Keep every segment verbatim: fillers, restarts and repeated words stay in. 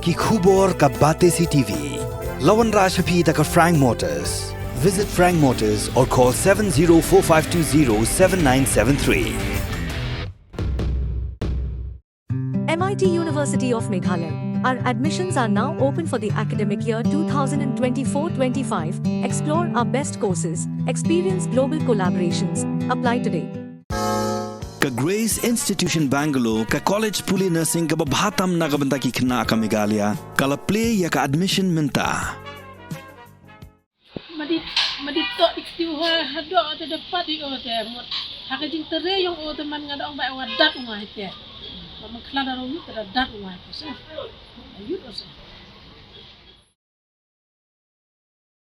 Ki khubor ka Batesi T V. La wanrah sha phi da ka Frank Motors. Visit Frank Motors or call seven zero four five two zero seven nine seven three. M I T University of Meghalaya. Our admissions are now open for the academic year two thousand twenty-four twenty-five. Explore our best courses, experience global collaborations. Apply today. Ka Grace Institution Bangalore, ka college pule nursing kaba bha tam na ka bynta ki khynnah ka Meghalaya, ka la plie ïa ka admission mynta. Madi, madi tok di kti ha, ha dok te dapat di o te mut. Ha ka jingtere yong o te man nga dong ba wa dat wa te. Ba man khlad aro yut te dat wa te se. Yut o se.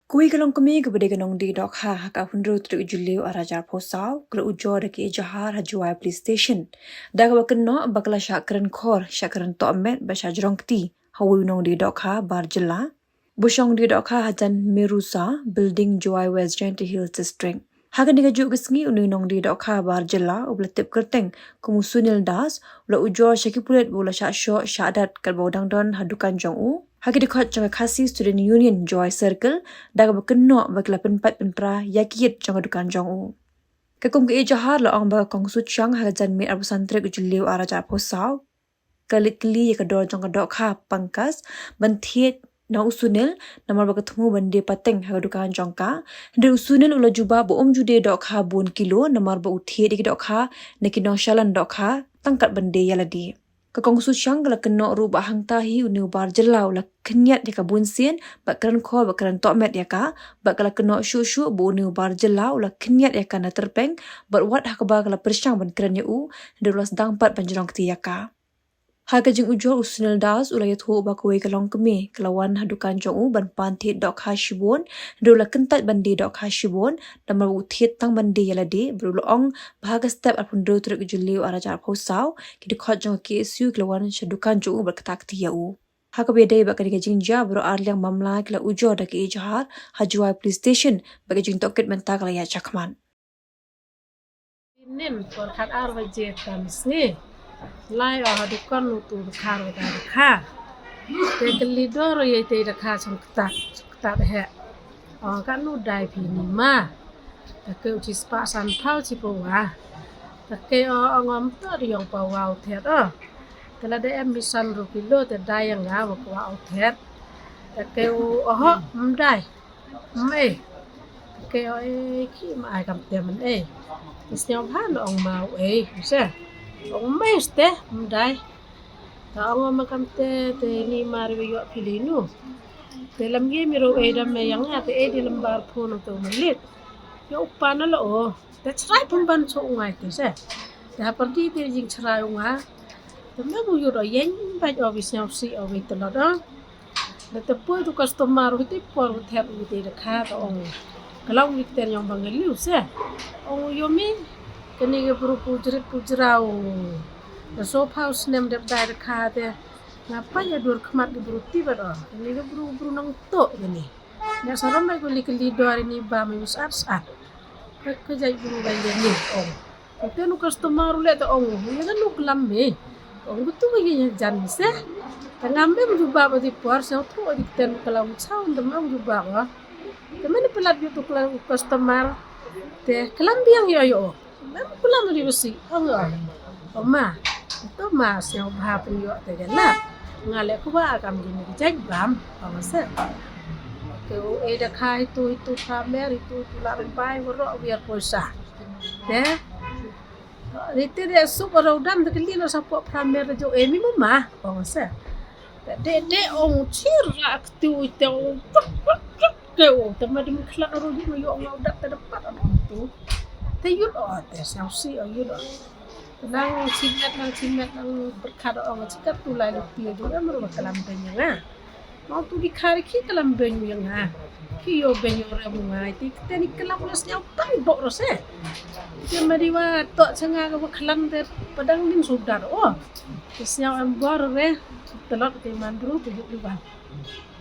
Kawei ka longkmie kaba dei ka nongdie dohkha ha ka hynriew tarik Jylliew arhajar arphew saw, ka la ujor da ki ejahar ha Jowai Police Station. Da kaba kynnoh ba ka la shah kren khor, shah kren tohmet bad shah jrong kti ha uwei u nongdie dohkha bar jylla. Ba shong die dohkha hajan Merusa Building, Jowai, West Jaintia Hills District. Ha kane kajuh ka sngi une u nongdie dohkha bar jylla uba la tip kyrteng kum u Sunil Das u la ujor sha ki pulit ba u la shah shoh shah dat katba u dang don ha dukan jong u. Ha ki dkhot jong ka Khasi Student Union Jowai Circle, da kaba kynnoh ba ki la pynpait pynpra ïa ki ïit jong ka dukan jong u. Ka kum ka ejahar la ong ba ka Kong Suchiang ha ka janmiet arphew san tarik Jylliew arhajar arphew saw ka la kylli ïa ka dor jong ka dohkha Pankaj ban thied na u Sunil namar ba ka thmu ban die pateng ha ka dukan jong ka. Hynrei u Sunil u la jubab ba um ju die dohkha bun kilo namar ba u thied ïa ki dohkha na ki nongshah lad dohkha tang kat ban die ïa lade. Ka Kong Suchiang ka la kynnoh ruh ba hangta hi une u bar jylla u la khynñiat ïa ka bunsien bad kren khor bad kren tohmet ïa ka, bad ka la kynnoh shuh shuh ba une u bar jylla u la khynñiat ïa ka na tyrpeng bad wat ha kaba ka la pyrshang ban kren ïa u, hynrei u la sdang pat ban jrong kti ïa ka. Ha ka jingujor u Sunil Das u la ïathuh ba kawei ka longkmie ka la wan ha dukan jong u ban pan thied dohkha shibun, hynrei u la kyntait ban die dohkha shibun namar ba u thied tang ban die ïa lade, bad u la ong ba ha ka step arphew hynriew tarik Jylliew arhajar arphew saw ki dkhot jong ka K S U ki la wan sha dukan jong u bad ktah kti ïa u. Ha kaba ïadei bad kane ka jingjia, baroh arliang mamla ki la ujor da ki ejahar ha Jowai Police Station bad ka jingtohkit mynta ka la ïaid shakhmat. Nin por khat ar baje tam sngi. Lai o ha dukan utu dkhar uta dkhar. Te kylli dor ïa te dkhar song ktat, song ktat he. O ka nu dai phi ni ma. Te ke u chi spah san phaw chi phew wa. Te ke o ngom to ri yong phew wa u thet o. Te la de em mi san ru kilo te dai ïa nga wa kwah u thet. Te ke u oho mdai. Mei. Ke o e ki ma ai kam te man e. Te sñiaw bha no ong ma u e. Se. Ong mei ste mdai. Ta ong ma kam te te ni ma ri wa yo phi le nu. Te lam ye mi ro e da me yang ya te e di lam bar pho no to ma lit. Yo pa na lo o. Te chrai pum ban cho ngai te se. Te ha parti te jing chrai nga. Te me bu yo do yen ba o bi sñiaw si o bi te lo do. Da te poi tu customer u te por u thep u te da kha ta ong. Ka long wi ten yong Bangali u se. Ong yo mi. Kani ke bru pu jrit pu jrau. Da so phaw snem dep dai da kha te. Nga pa ya dur khmat ke bru ti ba do. Kani ke bru bru nang to kani. Nga saram ba ko li kali dor ini ba mi us at at. Ka ka jai bru ba ya ni ong. Te nu customer u leh te ong u, ïa ka nu klam me. Ong u tu ba ïa jan se. Te ngam bem jubab ïa ti por se u tu ïa ti ten klam u chau ndem ong jubab ah. Te men pelat ïa tu klam u customer. Te klam biang ïa ïa o. Mem klam ri besi ong o. O ma. Tu ma se u bha pen ïa te la. Nga leh kuba kam gini jai bam. Ong se. Ke u e da khai tu tu kamer tu tu la bai waro wiar poisa. Te. Ri te de sup ro dam de kli no sapo pramer de jo emi mama. Ong se. De de ong chir ra ktu te ong. Ke ong te ma dim khlat ro ju yo ngau dak te dapat ong tu. Te yut o te sau si o yut o. Nang simet nang simet nang berkat ong chikat tu lai lu ti jo em ro kalam te nya. Mau tu di kari ki kalam ben yang ha. Ki yo ben yo ra mu ngai ti te ni kalam ras nyau tang dok ras eh. Te ma di wa to changa ka wa kalam te padang nim sudar o. Te snyau em bor re telot te mandru te juk liwan.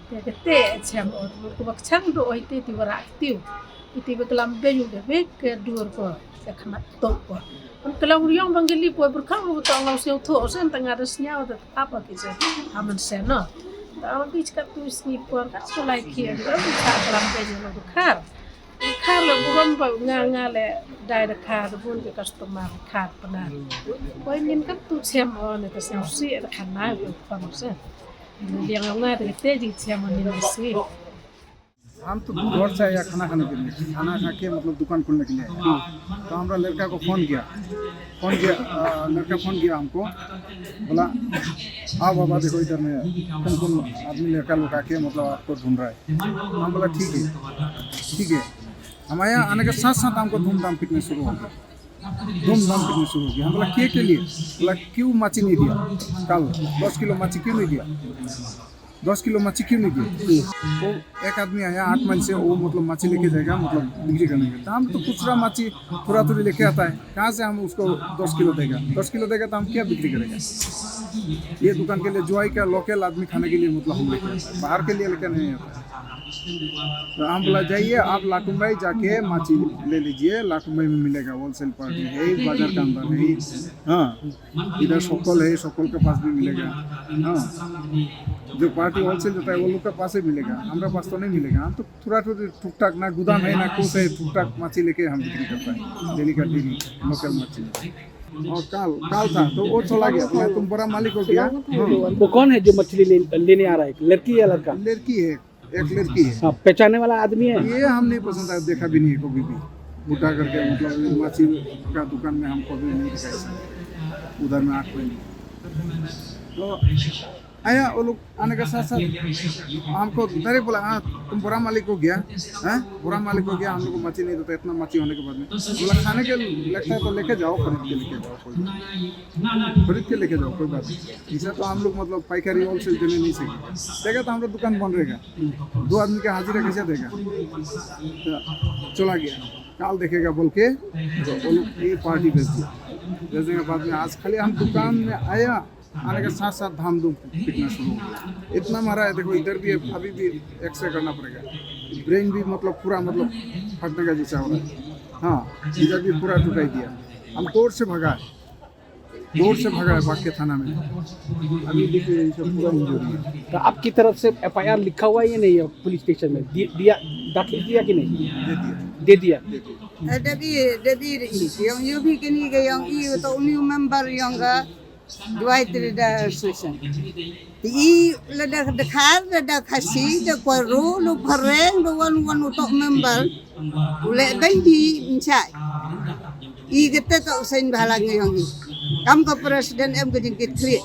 Te te te chem o tu wa chang do oi te ti wa ra tiu. Iti wa kalam ben yo de be ke dur ko. Te khamat to ko. Kan kalam riong Bangali po berkang ko to ngau snyau to sen tanga de snyau te Apa ki se aman sen no. Tang di chakap tu sngi por ka tu lai ki, ka tu chak lam ka jelo dukar. Dukar le bukan ba nga nga le dai dukar bun ke customer dukar pernah. Boy min ka tu chem on ka sem si ada kana ko pam se. Yang nga de te jing chem on ni si. हम तो घर से आया खाना खाने के लिए, खाना खा के मतलब दुकान खोलने के लिए। तो हमारा लड़का को फोन किया, फोन किया, अ, लड़का फोन किया हमको, बोला, "आओ बाबा, देखो इधर में कौन कौन आदमी लड़का लोग आके मतलब आपको ढूंढ रहा है।" हम बोला, "ठीक है, ठीक है।" हम आया, आने के साथ साथ हमको धूमधाम पिटने शुरू हो गया, धूमधाम पिटने शुरू हो गया। हम बोला, "के के लिए?" बोला, "क्यों माची नहीं दिया कल, दस किलो माची क्यों नहीं दिया?" दस किलो माची क्यों नहीं दिए? वो एक आदमी आया आठ माइल से, वो मतलब माची लेके जाएगा, मतलब बिक्री करने के। तो हम तो खुचरा माची थोड़ा थोड़ी लेके आता है, कहाँ से हम उसको दस किलो देगा? दस किलो देगा तो हम क्या बिक्री करेगा? ये दुकान के लिए, जवाई का लोकल आदमी खाने के लिए मतलब हम लेके आता है, बाहर के लिए लेके नहीं आता है। तो हम बोला, "जाइए आप लाटुम्बाई जाके माची ले लीजिए, लाटुम्बाई में मिलेगा, होलसेल पार्टी है, बाजार का अंदर है।" हाँ, इधर सकल है, सकल के पास भी मिलेगा। हाँ, जो पार्टी होलसेल देता है वो लोग के पास ही मिलेगा, हमारे पास तो नहीं मिलेगा। हम तो थोड़ा थोड़ी टुकटाक, ना गुदाम है ना कुछ है, टुकटाक मछली लेके हम बिक्री करता है डेली का डेली, लोकल मछली। और काल, काल था तो वो चला गया, बोला, "तुम बड़ा मालिक हो गया।" हाँ। वो कौन है जो मछली ले, लेने आ रहा है, लड़की या लड़का? लड़की है, एक लड़की है। हाँ, पहचानने वाला आदमी है? ये हम नहीं पसंद है, देखा भी नहीं है कभी भी। बुटा करके मतलब मछली का दुकान में हम कभी नहीं देखा ऐसा। उधर में आँख पे नहीं। तो आया वो लोग, आने के साथ साथ हमको डायरेक्ट बोला, "हाँ, तुम बुरा मालिक हो गया, हैं? बुरा मालिक हो गया, हम लोग को मछली नहीं देता, इतना मछली होने के बाद में।" बोला, "खाने के लगता है तो लेके जाओ, खरीद के लेके जाओ, कोई बात नहीं। खरीद के लेके जाओ, कोई बात नहीं।" ऐसा तो हम लोग मतलब पाइकारी होलसेल देने नहीं सके। देखा तो हमारा दुकान बंद रहेगा, दो आदमी का हाजिरा कैसे देगा? तो चला गया, काल देखेगा बोल के, तो वो लोग ये पार्टी भेज दिया। भेजने के बाद में आज खाली हम दुकान में आया, आने के साथ साथ धाम धूम पीटना शुरू हो गया। इतना मारा है, देखो इधर भी अभी भी एक्सरे करना पड़ेगा, ब्रेन भी मतलब पूरा मतलब फटने का जैसा हो रहा है। हाँ, इधर भी पूरा टुटाई दिया। हम दौड़ से भगा है, दौड़ से भगा है भाग के थाना में। अभी देखिए ये सब पूरा इंजरी है। तो आपकी तरफ से एफआईआर लिखा हुआ है या नहीं है पुलिस स्टेशन में? दि-, दिया, दाखिल किया कि नहीं? दे दिया। दे दिया। दे दिया। Dabi, dabi ri. Yang yu bi kini ke yang i to uni member yang ga Duai Trader Association. I lada Dkhar, lada Khasi, da Paro, lu Phareng, da wan wan utok member. Ule ben bi mchai. I kete ka usain bahala ngi yong i. Kam ka president em ka jingkit kri.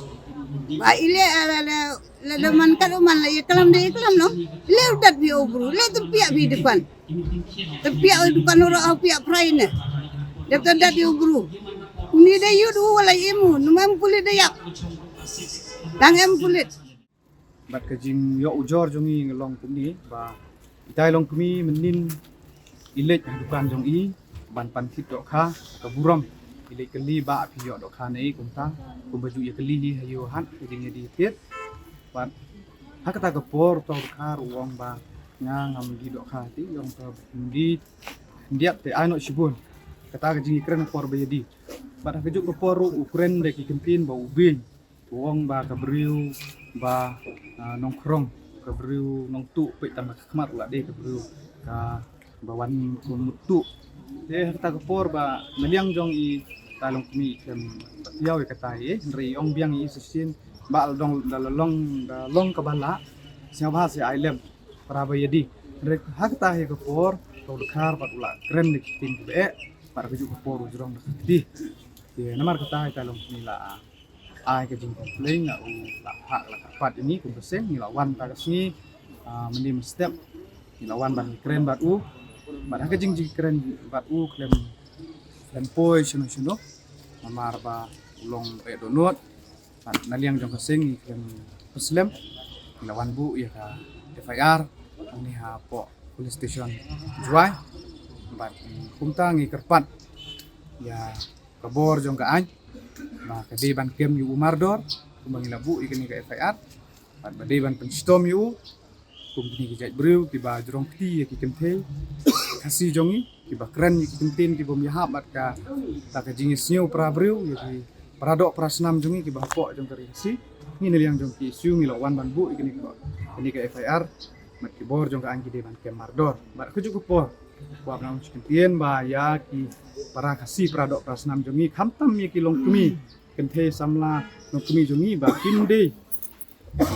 Ba ile ala la, lada man kat uman la iklam da iklam no. Ile udat bi obru, ile tu piak bi depan. Te piak u dukan ura au piak prai ne. Dep te dat yu gru. Uni de yut u wala imu, numem pulit de yap. Tang em pulit. Bad ka jingïoh ujor jong ngi ngi long kumne ba itai long kmie mynnin i leit ha dukan jong i ban pan thit dohkha ka burom. I leit kylli ba phi ïoh dohkha ne kumta kumba ju ïa kylli hi ha ïoh hat ka jingïadih thied. Bad ha kata ka por uta u dkhar u ong ba nga ngam dih dohkha te, u ong ba ym dih, ym dih te ai noh shibun. Kata ka jingkren ha por ba ïadih. Bad ha kajuh ka por ruh u kren da ki kyntien ba u beiñ. U ong ba ka briew ba, ah, nongkhrong, ka briew nongtuh peit tang ka khmat u la dei ka briew ka ba wan kum mut tuh. Te ha kata ka por ba na liang jong i tai long kmie i khlem patiaw ïa kata i, hynrei i ong biang i shisien ba la dong da la long, da long kaba lah, sngewbha sa ai lem para ba ïadih. Hynrei ha kata hi ka por uta u dkhar bad u la kren da ki ktien kiba eh bad ha kajuh ka por u jrong da ka kti. Te namar kata i tai long kmie la ai ka jingcomplain, la u la phah la kyrpad ïa ngi kum ka seng, ngi la wan ta ka sngi, ah, mynnin mynstep ngi la wan ban kren bad u. Bad ha ka jingjingkren bad u khlem, khlem poi shano shano namar ba u long eh dohnud. Bad na liang jong ka seng ngi khlem pynslem, ngi la wan buh ïa ka FIR hangne hapoh police station Jowai. Bad kumta ngi kyrpad ïa ka bor jong ka aiñ ba ka dei ban kem ïa u mardor kumba ngi la buh ïa kane ka FIR bad ba dei ban pynshitom ïa u kum kine ki jait briew kiba jrong kti ïa ki kynthei Khasi jong ngi, kiba kren ïa ki kyntien kibym ïahap bad kata ka jingïasngew para briew ïa ki para doh para snam jong ngi kiba hapoh jong ka ri Khasi. Ngi na liang jong ki KSU ngi la wan ban buh ïa kane ka, kane ka F I R. Bad ki bor jong ka aiñ ki dei ban kem mardor. Bad kajuh ka por, kwah ban ong shi kyntien ba ïa ki para Khasi, para doh para snam jong ngi, khamtam ïa ki longkmie kynthei samla longkmie jong ngi ba kim dei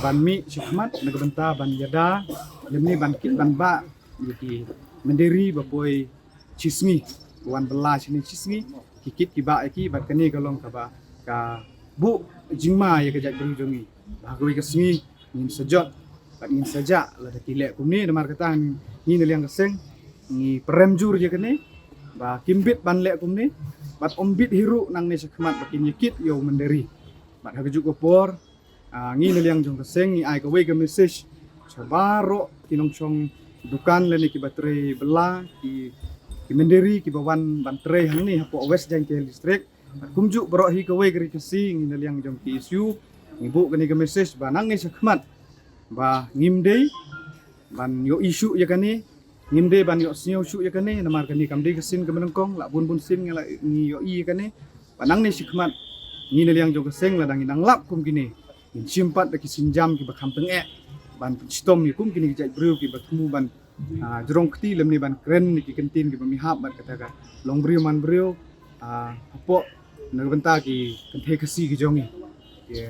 ban mih shakhmat na ka bynta ban ïada lymne ban kit ban bah ïa ki mynderi ba poi shisngi, wan bylla shane shisngi, ki kit ki bah ïa ki. Bad kane ka long kaba ka buh jingma ïa ka jaitbynriew jong ngi. Ba ha kawei ka sngi ngin sa jot bad ngin sa jah lada ki leh kumne. Namar kata ngi na liang ka seng ngi pyrem jur ïa kane ba kim bit ban leh kumne, bad ym bit hi ruh nangne shakhmat ba kin ïa kit ïa u mynderi. Bad ha kajuh ka por, ah, ngi na liang jong ka seng ngi ai kawei ka message sha baroh ki nongshong dukan lane kiba trei bylla ki, ki mynderi kiba wan ban trei hangne hapoh West Jaiñtia Hills District. Bad kumjuh baroh hi kawei ka Ri Khasi, ngi na liang jong ki KSU ngi buh kane ka message ba nangne shakhmat ba ngim dei ban ïohi shuh ïa kane, ngim dei ban ïohsngew shuh ïa kane. Namar kane kam dei ka sien kaba nyngkong, la bun bun sien ngi la, ngi ïohi ïa kane. Bad nangne shakhmat ngi na liang jong ka seng lada ngi nang lap kum kine, ngin shim pat da ki sienjam kiba kham tyngeh ban pynshitom ïa kum kine ki jaitbynriew kiba thmu ban, ah, jrong kti lymne ban kren ïa ki kyntien kiba mihap bad kata ka long briew man briew, ah, hapoh na ka bynta ki kynthei Khasi ki jong ngi. Te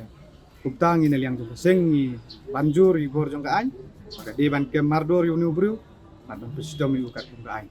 kumta ngi na liang jong ka seng ngi ban jur ïa ki bor jong ka aiñ ba ka dei ban kem mardor ïa une u briew bad ban pynshitom ïa u katkum ka aiñ.